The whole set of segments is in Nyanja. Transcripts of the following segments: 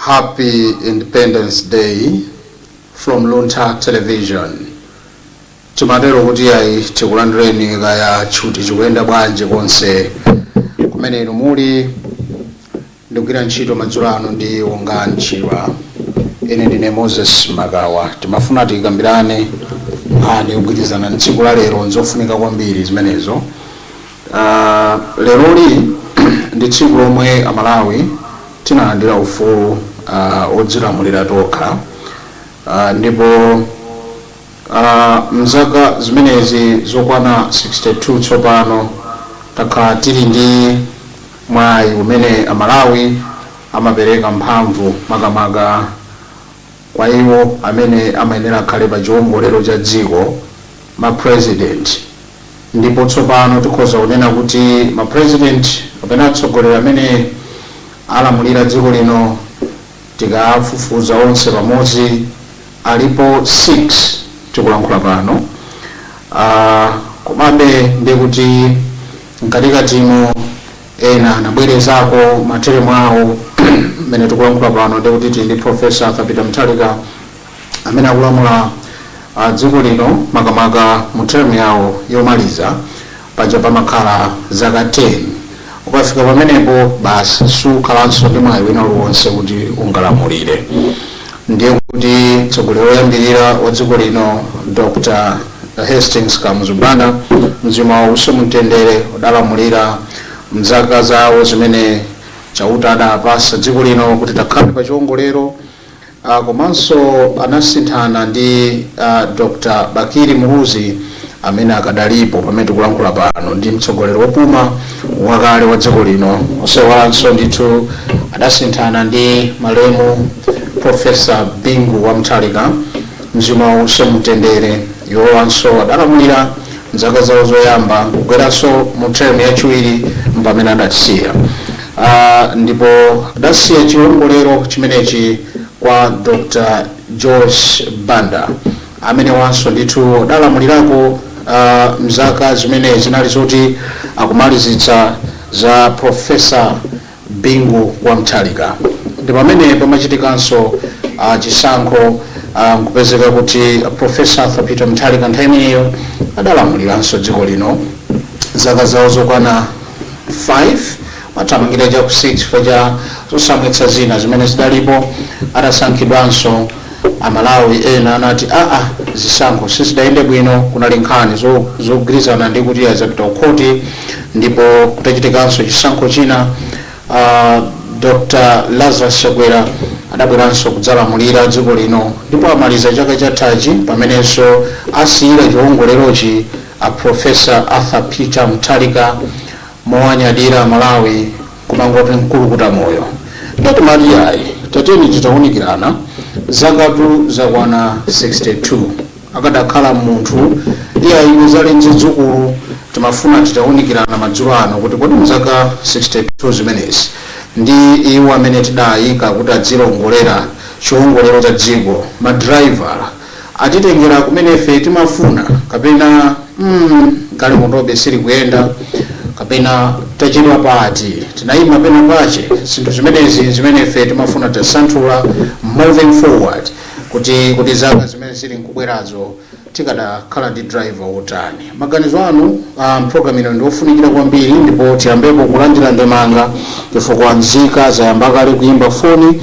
Happy Independence Day from Luntha Television. Timatero kuti ayi, tikulandireni. Kaya tchuti chikuyenda bwanji konse kumene inu muli? Ndikugwira ntchito madzulo ano ndi Wongani Chirwa, ine ndine Moses Makawa. Timafuna tikambirane nkhani yogwirizana ndi tsiku la lero, nzofunika kwambiri zimenezo. Leroli ndi tsiku lomwe Amalawi tinalandira ufulu odzilamulira tokha, ndipo mzaka zimenezi zokwana 62 tsopano takhala tili ndi mwayi umene Amalawi amapereka mphamvu makamaka kwa iwo amene amayenera akhale pa chiwongolero cha dziko, ma president. Ndipo tsopano tikhoza kunena kuti ma president kapena atsogoleri amene alamulira dziko lino, tikafufuza onse pamodzi, alipo 6 tikulankhula pano. Komabe ndikuti mkatikatimo ena anabwerezako materemu awo. Mmene tikulankhula pano, ndikuti tili ndi Professor Arthur Peter Mutharika amene akulamula dziko lino makamaka mu term yawo yomaliza. Paja pamakhala zaka 10, ukafika pamenepo basi, sukhalanso ndi mwayi wina uliwonse kuti ungalamulire. Ndiye kuti mtsogoleri woyambirira wa dziko lino, Dr Hastings Kamuzu Banda, mzimu wawo uuse mumtendere, udalamulira mzaka zawo zimene Chauta adapasa dziko lino kuti takhale pa chiwongolero. Komanso anasinthana ndi Dr Bakili Muluzi amene akadalipo pamene tikulankhula pano, ndi mtsogoleri wopuma wakale wa dziko lino. Osewalanso ndithu adasinthana ndi malemu Professor Bingu wa Mutharika, mzimu wawo uuse mumtendere. Iwowanso adalamulira mzaka zawo zoyamba, kugweranso mu term yachiwiri pamene adatisiya, ndipo adasiya chiwongolero chimenechi kwa Dr Joyce Banda amene wanso ndithu adalamulirako mzaka zimene zinali zoti akumalizitsa za Professor Bingu wa Mutharika. Ndi pamene pamachitikanso chisankho, nkupezeka kuti Professor Arthur Peter Mutharika nthawi imeneyo adalamuliranso dziko lino zaka zawo zokwana 5, mathamangira cha ku 6 chifukwa cha zosamwitsa zina zimene zidalipo. Adasankhidwanso, Amalawi ena anati aa, zisankho sizidayende bwino, kunali nkhani zogwirizana ndi kuti azapita kukhoti, ndipo kutachitikanso chisankho china, Dr Lazarus Chakwera adabweranso kudzalamulira dziko lino, ndipo amaliza chaka chathachi pamenenso asiyira chiwongolerochi a Professor Arthur Peter Mutharika. Mowanyadira Malawi, kumangoti mkulukuta moyo. Ndatimati ayi, tateni titawunikirana, zakatu zakwana 62, akadakhala munthu iyayi zali mzidzukulu. Timafuna titawunikirana madzulo ano kuti kodi mzaka 62 zimenezi ndi iwo amene tidayika kuti adzilongolera chiwongolero cha dziko, madraivala atitengera kumene ife timafuna, kapena galimotobe sili kuyenda, kapena tachedwa pati, tinayima pena pache? Zinthu zimenezi zimene ife timafuna tisanthula moving forward, kuti zaka zimene zili nkubwerazo tikadakhala ndi driver wotani. Maganizo anu program ino ndiofunikira kwambiri, ndipo tiyambepo kulandira ndemanga chifukwa nzika zayamba kale kuyimba foni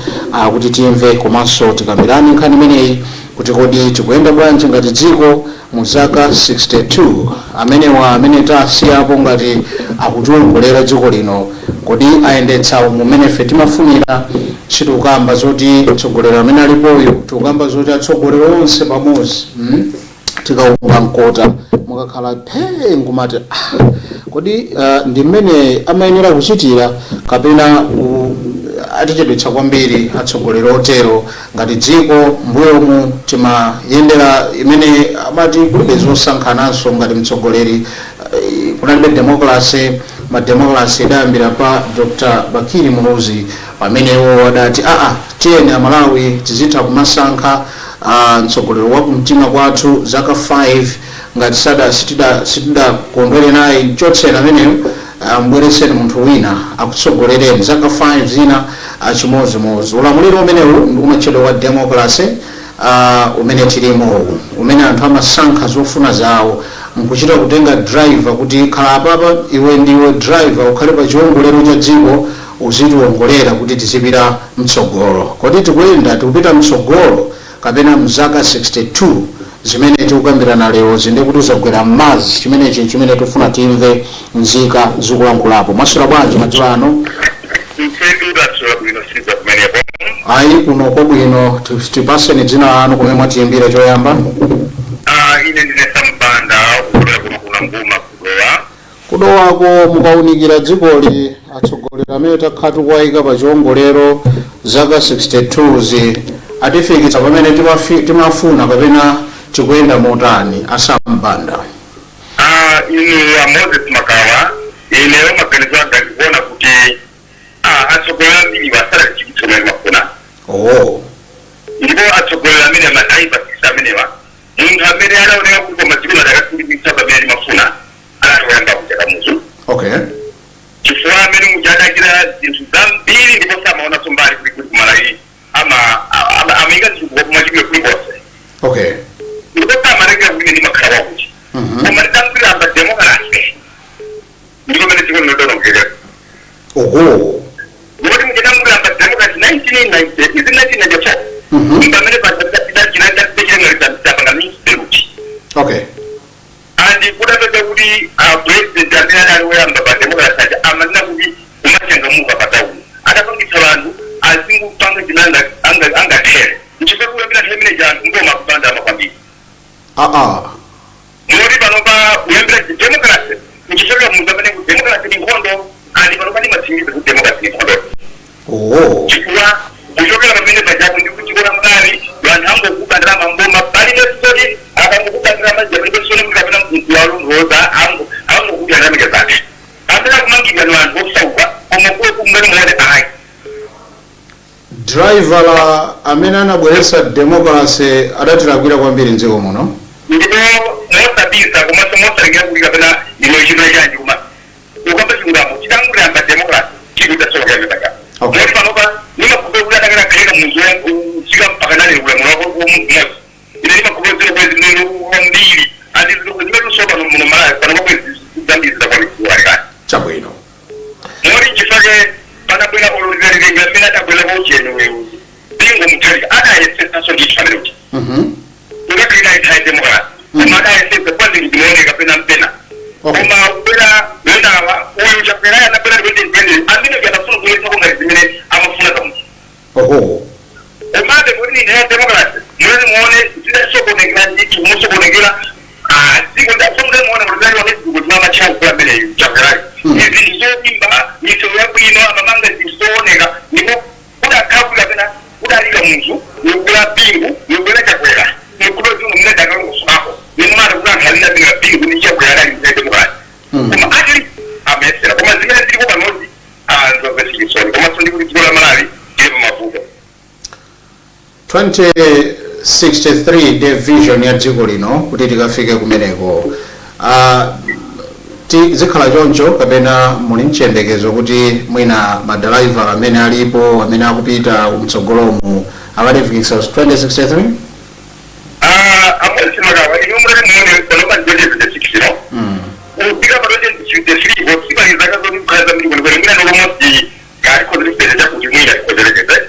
kuti timve komanso tikambirane nkhani imeneyi, kuti kodi tikuyenda bwanji ngati dziko mu zaka 62? Amenewa amene tasiyapo ngati akutiwongolera dziko lino, kodi ayendetsa mumene ife timafunira? Sitikukamba zoti mtsogoleri amene alipoyo, tikukamba zoti atsogoleri onse pamodzi, Tikaumba mkota, mukakhala phee nkumati, ah, kodi ndi mmene amayenera kuchitira, kapena atichedwetsa kwambiri atsogoleri otero? Ngati dziko mbuyomu timayendera imene amati kulibe zosankhananso ngati mtsogoleri, kunalibe democracy. Ma democracy idayambira pa Dr Bakili Muluzi pamenewo adati aa, tiyeni Amalawi tizitha kumasankha mtsogoleri wa kumtima kwathu zaka 5, ngati sada sitidakondwere naye, chotseni ameneyo, mbweretseni munthu wina akutsogolereni zaka 5 zina. Chimodzimodzi ulamuliro umenewu ndi umatchedwa wa democracy, umene tilimowu, umene anthu amasankha zofuna zawo, nkuchita kutenga driver kuti khala apapa, iwe ndiwe driver, ukhale pa chiwongolero cha dziko, uzitiwongolera kuti tizipita mtsogolo. Kodi tikuyenda, tikupita mtsogolo, kapena mzaka 62 zimene tikukambirana lero zinde kuti uzagwera m'madzi? Chimenechi chimene tifuna timve nzika zikulankhulapo. Mwaswera bwanji madzulo ano? Msedu, taswera bwino, siza kumenepo? Ayi, kuno kwabwino. Tipaseni dzina lanu, kumene mwatiyimbira choyamba. Ah, ine ndine Sambanda, kukolera kuno kuna Nguma, kuDowa. KuDowako, mukaunikira dzikoli, atsogoleri amene takhala tikuwayika pa chiwongolero zaka 62 zi atifikitsa pamene timafuna, kapena tikuyenda motani, aSambanda? Ah, inu a Moses Makawa, ineyo maganizo anga ndikuona kuti atsogoleri ambiri wasala tichikitso mene mafuna. Ndipo atsogoleri amene amatayipasisa amenewa, munthu amene adaoneka kuti koma dziko adakasindikitsa pamene timafuna, anali woyamba kuja Kamuzu, chifukwa amene muja adachita zinthu zambiri ndipo samaonanso mbali kuti kuMalawi amayika zinthu kumachikiro kulikonse. Ndipo samarekera kuti ine ndimakhala wakuti. Koma tidanguyamba democracy, ndipo pamene dziko linodonongeka. Ndikuti muchitanguyamba democracy 1990 izi, 1994, pamene pachinaapanga misberuti. And kudapeza kuti president amene adali woyamba pa democracy aja amanena kuti kumachangamuka pa tauni, adapangitsa vanthu azingupanga chimene angathere, nchifukwa kuyambira nthawi imene anthu ngoma kupandama kwambiri. Moti panopa kuyambira democracy, nchifukwa munthu amene ku democracy ni nkhondo, and panopa ndimatsindiza kuti democracy ni nkhondo, chifukwa kuchokera pamene pajapo ndi kuchikona mkali vanthu angokuba ndalama mboma, palibe soti akangokuba ndalama zija, palibe soti kuti kapena mkuwalongoza, angokudya ndalama zake. Amene akumangidwa ni anthu osauka, koma kuwe kumene muone ayi. Driver la amene anabweretsa democracy adatilakwira kwambiri mdziko muno. Ndipo mosabisa komanso mosalengera kuti kapena ino chino chanji, koma ukamba chilungamo, chitanguyamba democracy chikutasokera pajapo. Moti panopa nimakhupira kuti adakala khaleka munthu kufika mpaka nalero kulamula kwamudzi, ine nimakhupira zino kwezi zimene kwambiri andi zimene lusoka muno Malawi panopa kwezi zambiri zidakwanisiwa. Moti nchifake panabwera ololeralenga amene adabwera kaucheno Bingu Mutharika, adayesetsanso ndi chifaniro ngakhale ithayi democracy, koma adayesetsa kwa zinthu zimaoneka pena mpena. Koma kubwera wenawa, uyu Chakwerayo anabwera 2020, amene anafuna kuyesako ngati zimene amafuna Kamuzu. Komabe kuti ni nthawi ya democracy, muleni muone zidasokonekera ndithu, musokonekera dziko ndasomuke muone kuti zali wake dziko zimamachakula ameneyu Chakwerayo. Zinthu zoimba, misewu yabwino, amamanga zinthu zooneka, ndipo kudakhala kapena kudalika munthu nikubwera Bingu, nikubwera Chakwera, nikuti zinthu mune dakalongosokako nimumata kuti anthu alina bwino Bingu ndi Chakwera adali mzee democracy. Koma atili amesera, koma zimene ziliko panozi anthu amvesichisoni, komanso ndikuti dziko la Malawi lili pamavuto. 2063 the vision ya dziko lino, kuti tikafike kumeneko, zikhala choncho, kapena muli mchiyembekezo kuti mwina madalaiva amene alipo, amene akupita mtsogolomu, akatifikisa 2063? A Moses Makawa, inu mutati muone panopa 2026 no, kufika pa 2063 ko sipali zaka zoti kukhala zambiri kwenikweni, mwina nolomosi kalikhozerepeza chakuti mwina likhozerepeze.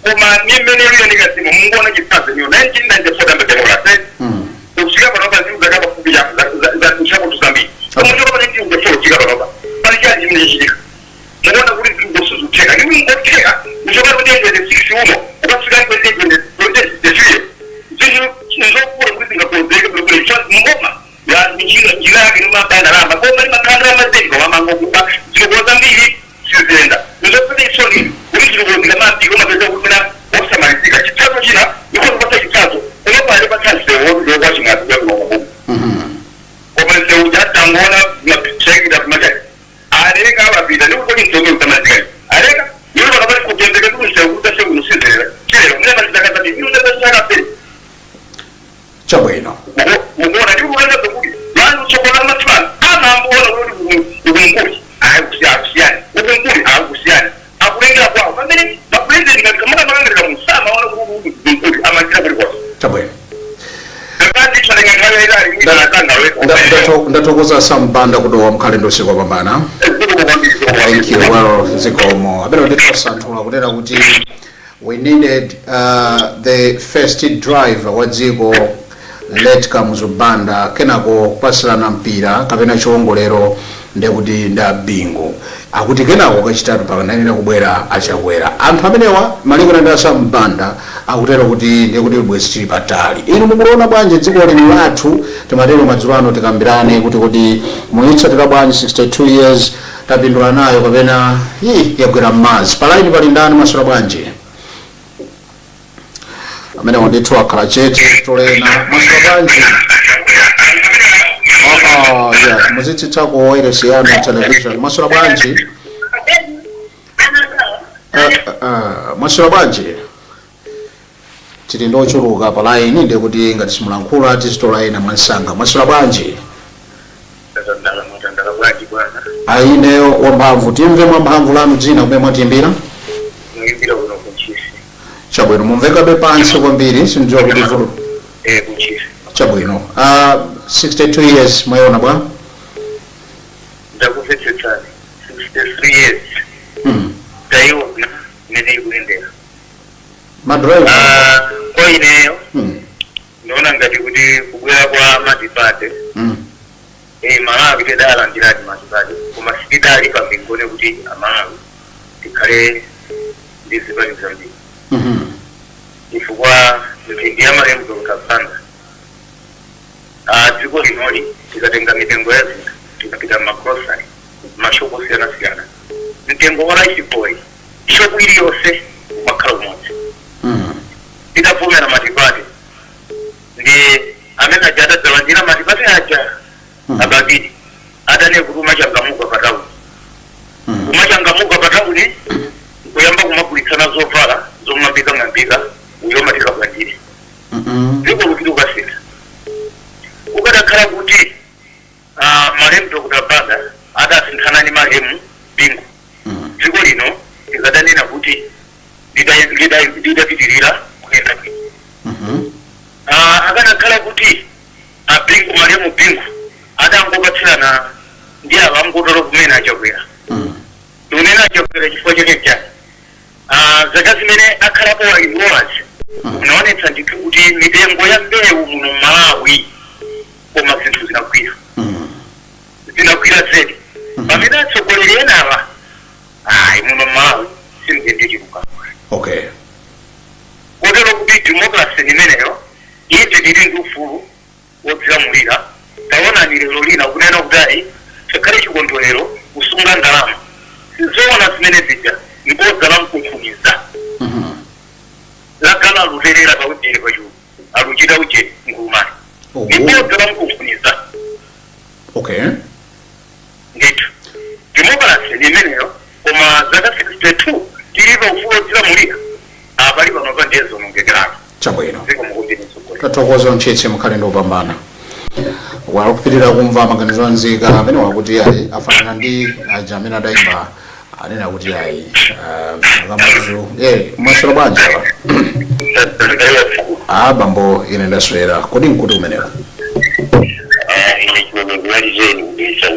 Koma ni mmene liyo ndikasimo munguona chitsanzo niyo 1994 tambe democracy, kufika panopa zinthu zaka pafupi chakuti zambiri. Koma choka pa 1994 kufika panopa pali chani chimene chichitika? Mukuona kuti zinthu zosuzikutheka ndi ngotheka kuchoka 2026 uno ukafika 2063, zinthu nzokula kuti zingakonzeke bwinobwino. Ngoma ya njira yake nimabandalama koma limakhandira maziko mamangokuba, zilikuwa zambiri siziyenda. Nzopete isoni kuti zilikuwa zikamapika umapeza kuti mina osamalizika. Chitsanzo china ikhoza chitsanzo unopale patsansewo kwachimwazi kwakunokubu, koma nsewu jatangoona mapichekita kumacha aleka abapita ndikuti nsonge utamalizika aleka niwe bakabali kutembeka kuti nsewu kutasekunosizera chilero mune malizakazati inunezachakape. Mukuona ndikukuona kuti vanhu tsokola matswana amamboona kuti ukumkuli akusiyani, ukumkuli akusiyani, akulengera kwawo pamene. Lalitali mwina sangawe. Ndathokoza Sambanda kudowa, mkhale ndi usiku wapambana. Thank you. Well, zikomo. Amene ndithasanthula kunena kuti we needed the first driver wa dziko, late Kamuzu Banda, kenako kupatsirana mpira kapena chiwongolero ndekuti ndi Abingu, akuti kenako kachitatu pakanayenera kubwera Achakwera. Anthu amenewa malingana ndi Asambanda akutero kuti ndekuti bwezi tili patali. Inu mukuliona bwanji dziko lino lathu? Timatero madzulo ano tikambirane kuti muyitsatira bwanji 62 years, tapindula nayo kapena ii yagwera m'madzi? Pa line pali ndani? Maswera bwanji? Amene ndithu akhala chete. Tolena, maswera bwanji? Oh, yeah, muzitsitsako wireless yanu, television. Maswera bwanji? Maswera bwanji? Tili ndochuluka pa line, ndikuti ngati simulankhula tizitola ena mwansanga. Maswera bwanji? Tandala bwanji, bwana? Aineyo wamphamvu. Timve mwamphamvu lanu dzina, kumene mwatimbira. Muyimbira kuno kuNtchisi. Chabwino, mumvekabe pansi kwambiri, sindidziwa kuti vuto. Eh, kuNtchisi. Chabwino, 62 years mwayiona bwa? Ndakumvetsetsani. 63 years tayiona imene ikuyendera. Madriver. Ah, kwa ineyo ndiona ngati kuti kubwera kwa multiparty, Malawi tidalandiradi multiparty, koma sitidali pamingone kuti Amalawi tikhale ndi zipani zambiri, chifukwa mphindi ya malemu Dr. Banda, dziko linoli tikatenga mitengo ya zinthu, tikapita m'magrosari, mashopu osiyanasiyana, mtengo wa rice boy shopu iliyonse umakhala umodzi. Tidavomera multiparty ndi amene aja adadzalandira multiparty aja, ababiri adane kuti umachangamuka patawuni, umachangamuka patawuni kuyamba kumagulitsana zovala zong'ambika ng'ambika, uyo matheka bwandire. Dziko lupita ukasintha. Ukadakhala kuti malemu Dr. Banda adasinthana ndi malemu Bingu, dziko lino likadanena kuti lidapitirira kuyenda bwino. Akanakhala kuti abingu, malemu Bingu, adangopatsirana ndi awo angotolo kumene Achakwera, ndikunena Achakwera chifukwa chake chani? Zaka zimene akhalapo iwowazi unaonetsa ndithu kuti mitengo ya mbewu muno Malawi, koma zinthu zinagwira, zinagwira zedi, pamene atsogoleri enawa ayi, muno Malawi simuyende chilungamo. Kotero kuti democracy imeneyo, ife tili ndi ufulu wodzilamulira. Taonani lero lina kunena kuti ayi, chakhale chikondwerero kusunga ndalama, sizoona zimene zija, nkodza la mkunkhuniza lagala aluterera paujeni pachu aluchita ujeni nkulumani, nkodza la mkunkhuniza. Ndithu democracy ni imeneyo, koma zaka 62 tili pa ufulu wodzilamulira, apali pano pa ndiye zonongekerana. Chabwino. Ziko mukumbini mtsogolera. Tathokoza Ntchitsi, mukhale ndi upambana. Wakupitirira kumva maganizo anzika amene wakuti ayi, afanana ndi aja amene adayimba anena kuti ayi, Akamuzu. Mwaswera bwanji apa? Ah, bambo, ine ndaswera. Kodi nkuti kumeneko? Ine chimene kudetsa.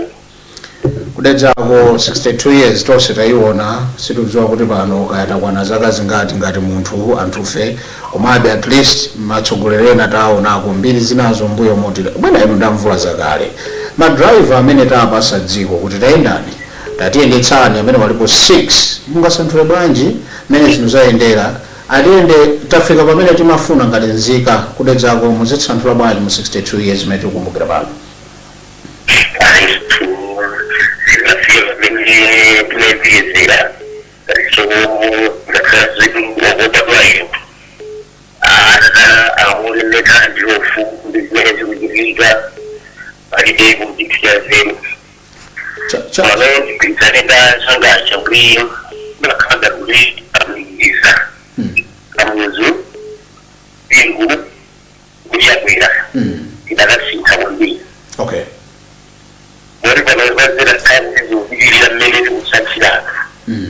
Kudedzako 62 years tonse tayiona. Situdziwa kuti pano kaya takwana zaka zingati ngati munthu anthufe, komabe at least matsogoleri ena taonako mbiri zinazo mbuyo moti bwena. Inu ndamvula zakale, madraiva amene tapasa dziko kuti tayendani, tatiyendetsani, amene walipo 6, mungasanthule bwanji mmene zinthu zayendera? Atiyende tafika pamene timafuna ngati nzika? Kudedzako muzitsanthula bwanji mu 62 years imene tikukumbukira pano? Anthu zinafika pamene tinayembekezera, so ngakhala zedu wokobadwayo atata akuoneka ndiofu ndi zimene zikuchitika, palibe kuchitira nzeru. Pamene ndigwirizane nda kuti makhala kuti amuyiza Kamuzu, Bingu, kuChakwera, idakasintha kwambiri. Moti pano pazera nthawi zikupitirira mmene tikusankhira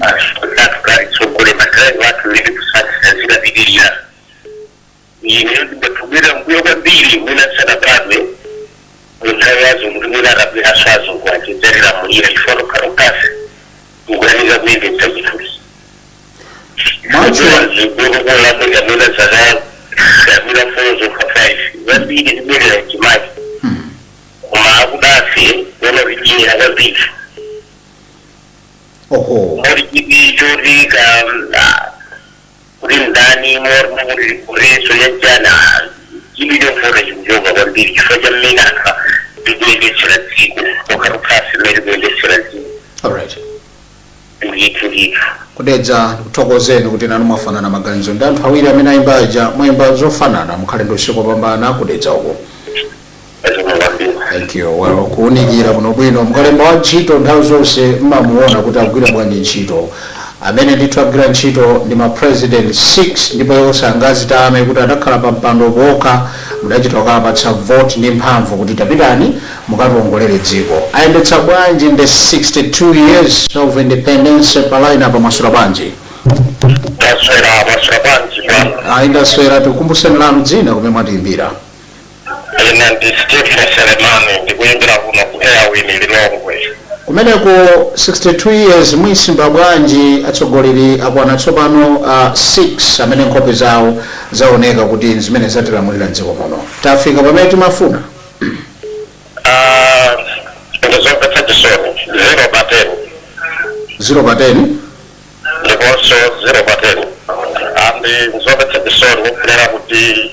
athu kalitsogole, madraiva athu mmene kusankhira zikapitirira, ine ndingatubwera mbuyo kwambiri mwina sanabadwe. Azungu kuti mwina akabweraso azungu achidzatilamulira, chifukwa tokhatokhafe tikukanika kuyendetsa chinthuchi. Mwachula Zikulukulamulira zaka zamira 4 zokha, 5, zambiri zibwerera mchimake, koma akudafe kuona kudyera kwambiri. Mori chipi choti ka kuti ndani mori kuti kureso yajana chipi chofota chikuchoka kwambiri chifukwa cha mmene anthu tikuyendetsera dziko, tokhatokhafe mmene tikuyendetsera dziko. Alright. Ndithu, ndithu. Kudedza, ndikuthokozeni kuti nanu mwafanana maganizo ndi anthu awiri amene ayimbaja, mwayimba zofanana. Mukhale ndi usiku wopambana kudedza uko. Azomwe kwambiri. Thank you. Well, kuwunikira bwinobwino mukalemba wa ntchito, nthawi zonse mmamuona kuti agwira bwanji ntchito. Amene ndithu agwira ntchito ndi ma president 6, ndipo iwo sangazitame kuti adakhala pa mpando pokha, mudachita kukapatsa vote ndi mphamvu kuti tapitani mukatiwongolere dziko. Ayendetsa bwanji in the 62 years of independence? Pa line apa mwaswera bwanji? Taswera, maswera bwanji bwana? Ayindaswera. Tikukumbuseni lanu dzina, kumene mwatiyimbira. Ine ndi Stephen Selemani, ndikuyimbira kuno ku Airwin, Lilongwe. Kumeneko 62 years muyisimba bwanji? Atsogoleri akwana tsopano 6 amene nkhope zawo zaoneka kuti zimene zatilamulira mdziko muno. Tafika pamene timafuna? Ndizomvetsa chisoni, 0 pa 10. 0 pa 10. Ndiponso 0 pa 10, and nzomvetsa chisoni kunena kuti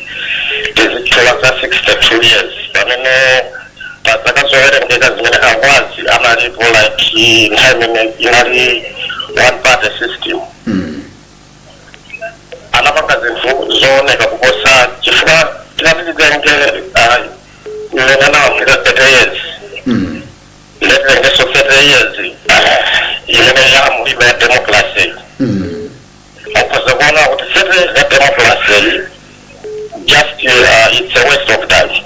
tizitchula za 62 years pamene pa zaka zowerengeka zimene angwazi analipo, like nthawi imene inali one party system, anapanga zinthu zooneka kuposa, chifukwa tikati titenge imene analamulira 30 years, ndetitengeso 30 years imene yalamulidwa ya democracy, mukhoza kuona kuti 30 years ya democracy just it's a waste of time.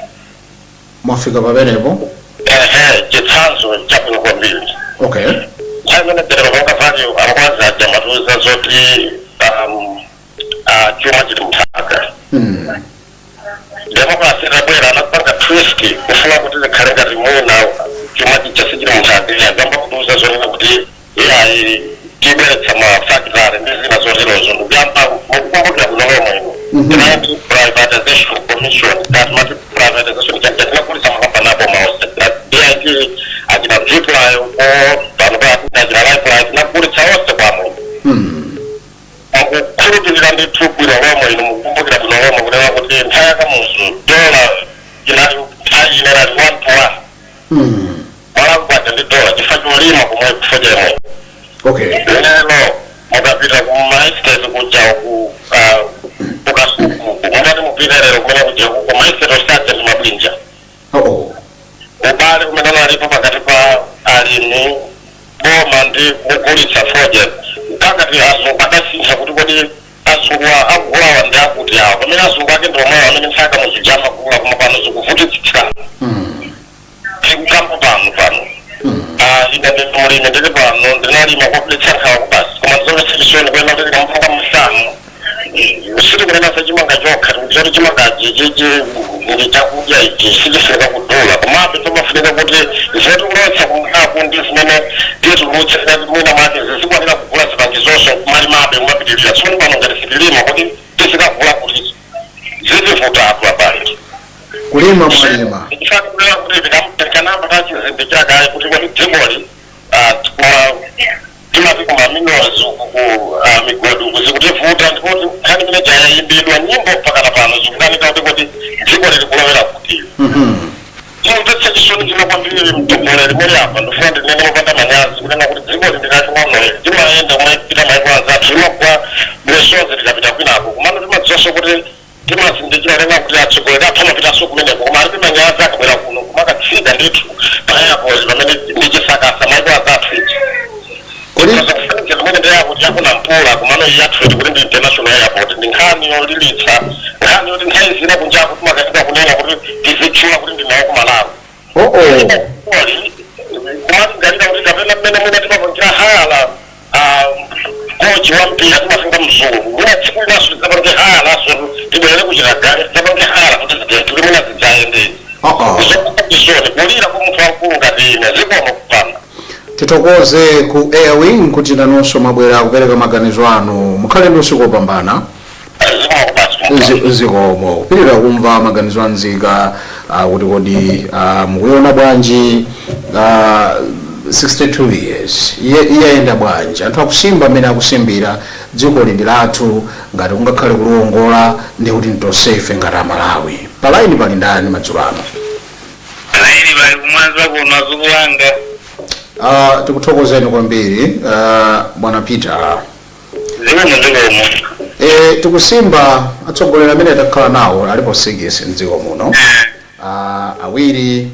Mwafika pamenepo. Ehe, chitsanzo chabwino kwambiri, nthawi imene dereva value angwazi aja matuza zoti chuma chili mthaka. Democracy itabwera, anapanga twist kufuna kuti zikhale ngati mwina chuma chija sichili mthaka. Yagamba kutiuza zonena kuti iyayi, tibweretsa ma factory ndi zina zoterozo. Ndikuyamba mukukumbukira kuno lomwe ino tinali Privatization Commission, that mati privatization chaja, tinagulitsa makampani apo maonse, DIT, achina Ziply ko pano pa achina Lifeline, tinagulitsa onse kwamwe. Mukukhulupirira ndithu bwino lomwe ino, mukukumbukira bwino lomwe kunena kuti nthawi yakamuzu dola inali, nthawi ine inali 1 to 1. Mwalakwaja ndi dola chifukwa cholima komwe kufa chemwe. Lero mukapita ku ma estate kuja ku kukasuku, mukati mupite lero kumene kuja ku ma estate osaja ndi mabwinja. Ubale umene unalipo pakati pa alimi, boma ndi kugulitsa fodya, mpaka azungu adasintha kuti kodi azungu akugulawa ndi akuti awa, pamene azungu ake ndi omwewa amene nthaka muzija amagula, koma pano zikuvutitsitsana. Ndikukamba pano, ine ndi mulimi, ndili pano ndinalima kwakudetsa nkhawa kubasi, koma ndizomvetsa chisoni kuyena kuti tikampanga msanu sitikunena za chimanga chokha, tikuti chimangachi chichi ndi chakudya ichi sichifunika kudula, komabe tomafunika kuti zimene tikulowetsa kumkaku ndi zimene titulutse mwina mwake zizikwanira kugula zipangizonso, kumalimabe kumapitirira. Tsono pano ngati sitilima, kuti tizikagula kuti zizivuta atu abale. Kulima mwalima. Ndikufanira kuti tikanamba ta chizimbi chakayi kuti kodi dzikoli timati kuma minerals uku ku migodi uku zikutivuta, ndipo nkhani imene jayayimbidwa nyimbo mpakana pano, zikukanika kuti kodi dziko lili kulowera kuti. Chimvetsa chisoni chino kwambiri, mtsogoleri muli apa, ndifuna ndinene mopanda manyazi kunena kuti dziko li ndilaching'ono, timayenda kumapita maiko anzathu, limagwa misozi tikapita kwinako, kumano timadziwanso kuti timazindikira lena kuti atsogoleri athu amapitanso kumeneko, koma alibe manyazi akabwera kuno kumakatsika ndithu pa airport pamene ndi chisakasa maiko anzathu ichi. Kodi kufanizira kumene ndi airport yakuna mpula, kumano yathu kuti ndi international airport, ndi nkhani yolilitsa, nkhani yoti nthawi zina kunjaku timakatika kunena kuti tizitchula kuti ndinawo kumalawi. Kumalingalira kuti kapena mmene mwina timapangira hire kochi wa mpira, timatenga mzungu, mwina tsiku linaso tidzapange hire, naso tibwerere kuchita gale, tidzapange hire kuti zitentuli mwina zidzayendezi. Chisoni kulira kwa munthu wamkulu ngati ine. Zikomo kupanda. Tithokoze ku Airwing kuti nanunso mwabwera kupereka maganizo anu. Mukhale ndi usiku wopambana. Zikomo kupasi. Zikomo. Kupirira kumva maganizo a nzika, kuti kodi mukuiona bwanji 62 years iyayenda bwanji? Anthu akusimba amene akusimbira, dziko lindi lathu, ngati kungakhale kuliwongola ndi kuti ntonsefe ngati Amalawi. Pa line pali ndani madzulo ano? Line pali kuMwanza kuno, azukulanga. Tikuthokozeni kwambiri, bwana Peter. Zikomo, zikomo. Tikusimba atsogoleri amene takhala nawo alipo 6 mdziko muno. Awiri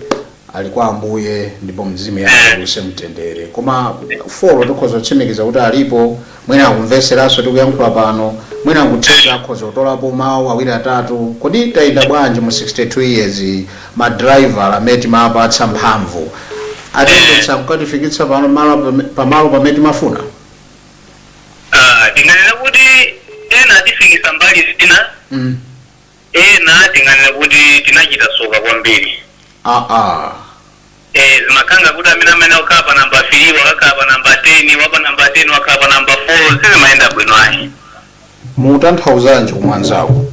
ali kwa Ambuye ndipo mzimu yawo use mtendere, koma 4 tikhoza kutsimikiza kuti alipo. Mwina akumveseranso tikuyankhula pano, mwina akutheka akhoza kutolapo mawu awiri atatu. Kodi tayenda bwanji mu 62 years? Madraivala amene timapatsa mphamvu atiyendetsa kukatifikitsa pano pamalo pamene timafuna? Tinganena kuti ena atifikisa mbali zina, ena tinganena kuti tinachita soka kwambiri. Zimakhanga kuti amene wakhala pa namba 3 wakakhala pa namba 10, wapa namba 10 wakhala pa namba 4, sizimayenda bwino ayi. Mutanthauzanji kuMwanzako?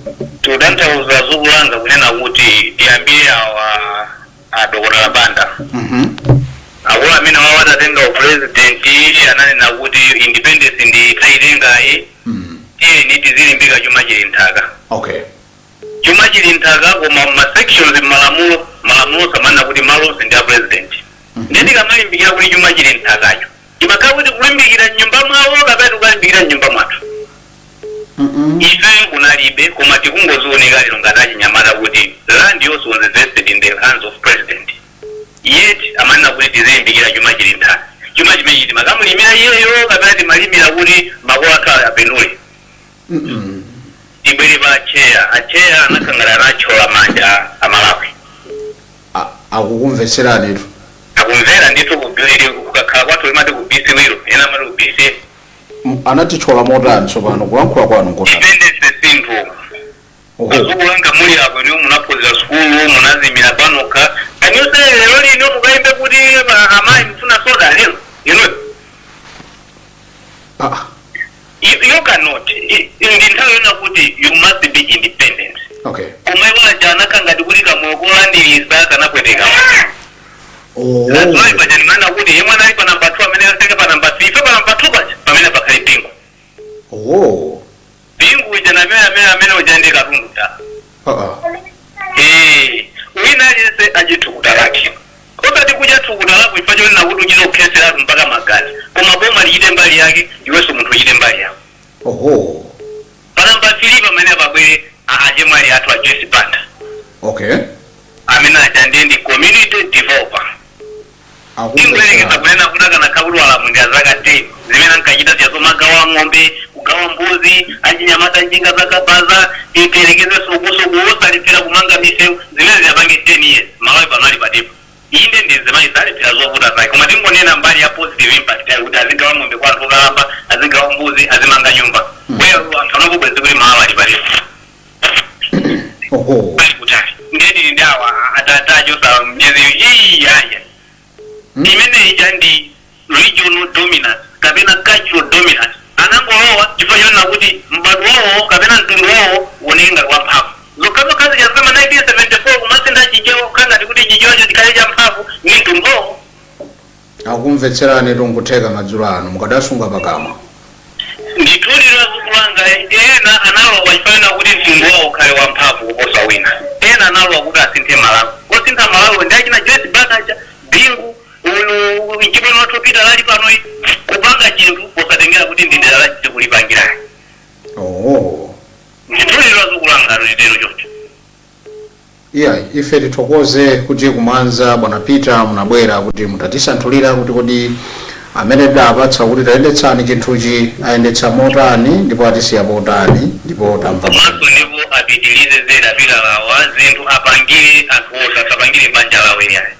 Tikutanthauza, zukulanga, kunena kuti tiyambire awa adokotala Banda. Akulu amene wawo atatenga upresident ananena kuti independence ndi taitengayi, tiyeni tizilimbika, chuma chili nthaka. Chuma chili nthaka, koma ma sections malamulo, malamulo samanena kuti malo onse ndi a president. Ndiye tikamalimbikira kuti chuma chili nthakacho, timakhala kuti kulimbikira mnyumba mwawo kapena tikalimbikira mnyumba mwathu? Ife kunalibe, koma tikungozioneka lero ngati achinyamata kuti land yonse was vested in the hands of president, yet amanena kuti tizilimbikira chuma chili nthaka. Chuma chimenechi timakamulimira iyeyo kapena timalimira kuti makolo athu apindule? Tibwere pa acheya. Acheya anakhangala anathyola manja Amalawi. Akukumvetseranitu. Akumvera ndithu. Kukakhala kwathu imati kubisi wiro, ena amati kubisi. Anatithyola motani tsopano? Kulankhula kwanu nkotani? Independence sinthu. Azukulanga, muli apo niwo munaphunzira sukulu, munazimira panokha. Anyuse lero lino mukayimbe kuti amayi mfuna soda lero you cannot. Ndi nthawi yona kuti you must be independent. Koma iwo aja anakangati kuti kamoyo kolandirisa kanapweteka. That's why paja ndimanena kuti yemwe anali pa namba 2 amene aseke pa namba 3, ife pa namba 2 paja pamene pakhali Bingu. Bingu uja na amene uja ndi katundu ta. Wina aliyense achithukuta lake, osati kudya thukuta lako ifa chonena kuti uchite kukheseratu mpaka magazi, koma boma lichite mbali yake, iwenso munthu uchite mbali yako. Pa namba 3 pamene pabwere achemwali athu a Joyce Banda, amene aja ndiye ndi community developer. Tingoyerekeza kunena kuti akanakhala kuti walamulira zaka 10, zimene ankachita ziyazomagawa ng'ombe, kugawa mbuzi, achinyamata njinga zakabaza, tiperekeze sukusuku, osalipira kumanga misewu, zimene ziyapange 10 years, Malawi pano ali patipo. Inde, ndi zimayi zalipira zovuta zake, koma tingonena mbali ya positive impact yayo, kuti azigawa ng'ombe kwa anthu okalamba, azigawa mbuzi, azimanga nyumba, kweyo anthu anakubwezi kuti Malawi ali patipo. Ali kutali. Ndiye tili ndi awa atatachosa mnyezi iyi yaya, imene ija ndi regional dominance kapena cultural dominance. Anangolowa chifukwa chonena kuti m'badwo wawo kapena mtundu wawo uoneke ngati wamphamvu. Zokhazokha zija zama 1974 kumasintha Chichewa kukhala ngati kuti Chichewacho chikhale champhamvu ndi mtundu wawo. Akumvetserani tunkutheka madzulo ano mukadasunga pakamwa. Ndithuliro, azukulanga, ena analowa chifukwa kuti mtundu wawo ukhale wamphamvu kuposa wina, ena analowa kuti asinthe Malawi. Osintha Malawi ndi achina Joyce Banda, Bingu, uyu mchimwene wathu Peter lali pano, kupanga chinthu posatengera kuti ndi dera lachiti kulipangirani. Ndithuliro, azukulanga, litero choncho. Iya, ife tithokoze kuti kuMwanza, bwana Peter, munabwera kuti mutatisanthulira kuti kodi amene tidapatsa kuti tayendetsani chinthuchi ayendetsa motani ndipo atisiya potani, ndipo tamva. Komanso ndipo apitilize zedi apitalawa, zinthu apangire anthu onse, asapangire banja lawo yayi.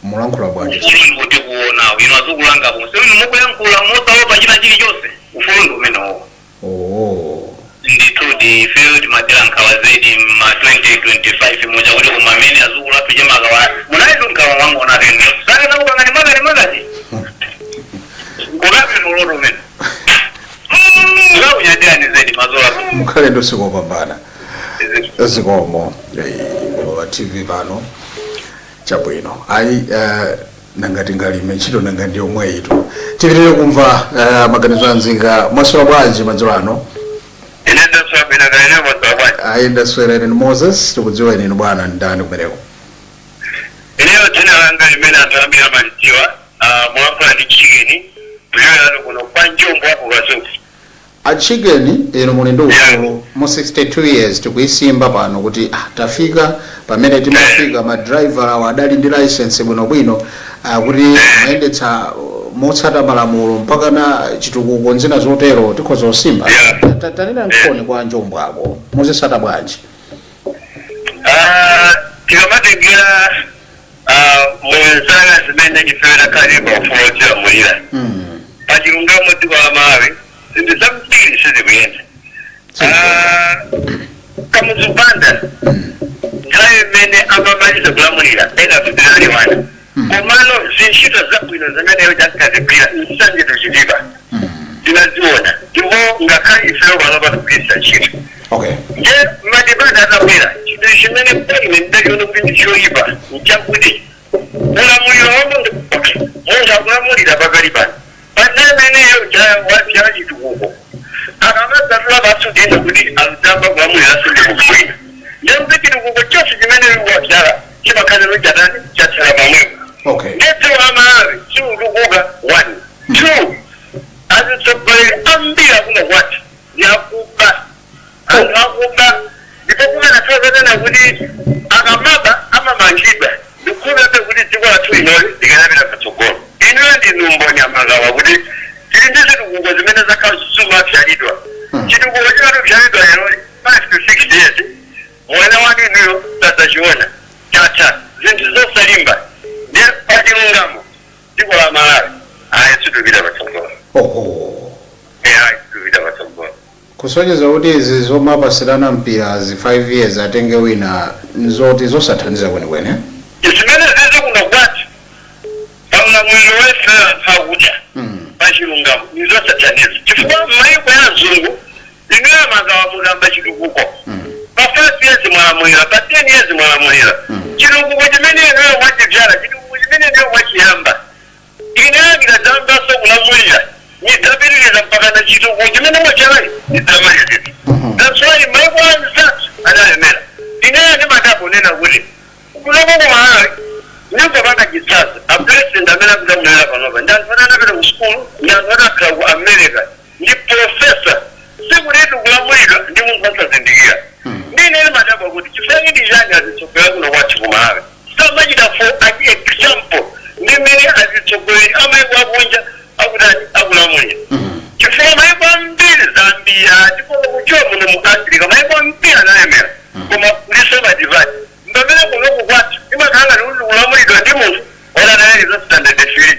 Mulankhula bwanji? Ufulu ndikuti kuonawo inu azukulangapo inu mukuyankhula mosaopa china chilichonse, ufulu ndi umenewo. Ndithudi. Kuti ifeyo timadera nkhawa zedi ma 2025 muja kuti kumamene azukulu athu chemakawa munaitu nkhawa wangu onatene saka nakupangani makati makati kukapinduloto mene ukakunyadirani zedi mazola. Mukhale ndi usiku wopambana. Zikomo. Pa TV pano, chabwino. Ayi, nangati ngalime ntchito, nanga ndi yomwe itu. Tipitirire kumva maganizo anzika. Mwaswera bwanji madzulo ano? Ine ndaswera bwino, kaene mwaswera bwanji? Ayi, ndaswera ine Moses. Tikudziwa inu bwana ndani kumeneko? Ineyo dzina langa limene anthu ambiri amalidziwa, mwalankhula ndi Chicken kuchokera kuno kwa Njombo apo Kazuku. A Chicken, inu muli ndi ufulu. Mu 62 years tikuisimba pano kuti tafika pamene timafika, madriver awo adali ndi license bwinobwino, kuti amayendetsa motsata malamulo mpaka na chitukuko nzina zotero tikhoza kusimba. Tanena nkhoni kwa Njombo ako, muzisata bwanji? Tikamatengera mu zaka zimene ifeyo takhale pa ufulu wodzilamulira, pachilungamo dziko la Malawi zinthu zambiri sizikuyenda. Kamuzu Banda, nthawi imene amamaliza kulamulira, ena fitinaliwana, komano zintchito zabwino zimene tankazigwira Nsanje to Chitipa tinaziona, ndipo ngakhale ifeyo pano patigwiritsa ntchito. Nje multiparty atabwera, chinthu chimene paine ndachiona kuti ndi choyipa nchakuti ulamuliro wa munthu, munthu akulamulira pakali pano, panthawi imeneyo wapyala chitukuko, akamadzatula pansi udindo kuti akutamba kulamuliraso ndi munthu wina, ndekuti chitukuko chonse chimene wapyala chimakhaliro chatani, chatsala pamwepo. Ndedziko la Malawi siutukuka, one. Two, atsogoleri ambiri akuno kwathu ndi akuba, anthu akuba, ndipo kukanatha kuti akamaba amamangidwa, ndikukhulupirira kuti dziko lathu linoli likanapita patsogolo. Inuyo ndinu mboni amagawa kuti tili ndi zitukuko zimene zakhala zimapyalidwa. Chitukuko chimatopyalidwa lero, 5 to 6 years mwana wanu inuyo sadzachiona, chatha. Zinthu zosalimba. Ndi pachilungamo dziko la Malawi ayi, situpita patsogolo. Oho. Ayi, situpita patsogolo. Kusonyeza kuti izi zomapasirana mpira zi 5 years atenge wina nzoti zosathandiza kwenikweni. Zimene zizi kuno kwathu paulamuliro wese anthu akudya, pachilungamo nizosathandiza, chifukwa m'mayiko ya azungu, inuyo amagawa, mukamba chitukuko, pa 5 years mwalamulira, pa 10 years mwalamulira, chitukuko chimene inuyo mwachibyala, chitukuko chimene inuyo mwachiyamba, ineyo ndikadzambanso kulamulira nidzapitiriza mpaka na chitukuko chimene mwabyalayi nidzamalizitsa. That's why maiko anzathu analemera. Ineyo ndimadabonena kuti kuloko kumalawi ndingopanga chitsanzo, a president amene akulamulira panopa ndi anthu anapita ku sukulu, ndi anthu anakhala ku America, ndi professor. Sikuti kulamulidwa ndi munthu osazindikira. Ndine ndimadabwa kuti chifukwa ndi chani azitsogolera kuno kwathu kumalawi samachita for an example ndi mmene azitsogoleri amaiko akunja akutani, akulamulira, chifukwa maiko ambiri, Zambia, ndipo kuchiwa muno mu Africa, maiko ambiri analemera, koma kuliso multiparty. Pamene kunoku kwathu imakhala ngati kuti kulamulidwa ndi munthu olanayaliza standard 3.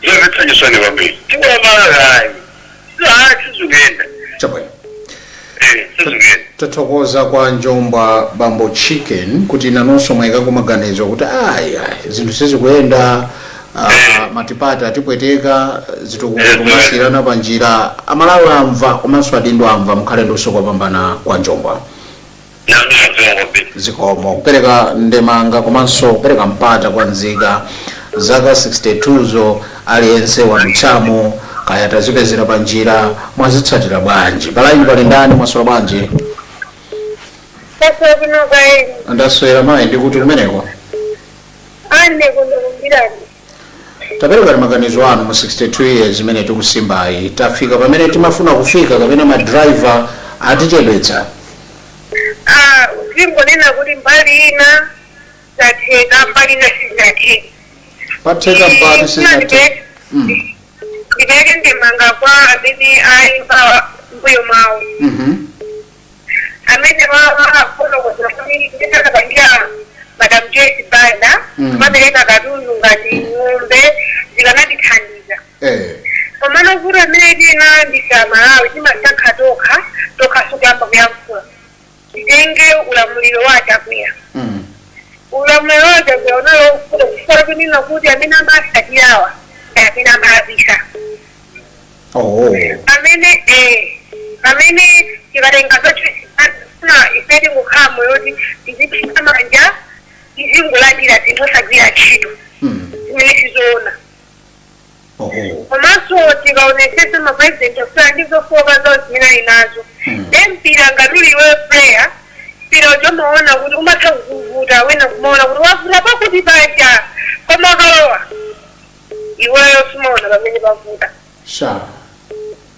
Zomvetsa chisoni kwambiri. Dziko la Malawi ayi, ayi, sizikuyenda. Chabwino. Eh, sizikuyenda. Tathokoza kwa Njomba, bambo Chicken, kuti nanonso mwayikako maganizo kuti ayi ayi, zinthu sizikuyenda, multiparty atipweteka, zitukuko kumasiyirana pa njira. Amalawi amva komanso adindo amva. Mukhale ndi usiku wopambana kwa Njomba. Nanso kwambiri. Zikomo. Kupereka ndemanga komanso kupereka mpata kwa nzika, zaka 62 zo aliyense wadutsamo, kaya tazipezera pa njira, mwazitsatira bwanji? Palaini pali ndani? Mwaswera bwanji? Taswera kuno kaeni. Ndaswera mayi, ndikuti kumeneko? Ane kuno kumbirani. Tapereka maganizo anu. Mu 62 years imene tikusimbayi, tafika pamene timafuna kufika kapena madriver atichedwetsa? Ah, tingonena kuti mbali ina zatheka, mbali ina sizatheka. Patheka mpati sizinathe? Ndipereke ndemanga kwa amene ayimba mbuyo mawu, amene wafotokozera kuti ndisakapangira Madam Joyce Banda mapereka katundu ngati ng'ombe zikanatithandiza. Komano vuto limene tili ndife Amalawi, timasankha tokha tokha sukuyamba kuyankhula. Titenge ulamuliro wa Chakwera. Ulamuliro wa Chakwera unalo kufuta kufuta kunena kuti amene amasatirawa ndi amene amalakwisa. Pamene tikatenga zochuna, ife tingukhala moyo kuti tiziphika manja, tizingolandira zinthu osagwira ntchito, zimene sizoona. Komanso tikaonesesa, mapresident ofuna ndi zofoka zawo zimene ali nazo. De mpira, ngati uli iweyo player, mpira uja umaona kuti umatha kukuvuta, wina kumaona kuti wavuta pakuti paja, koma ukalowa iweyo sumaona pamene pavuta.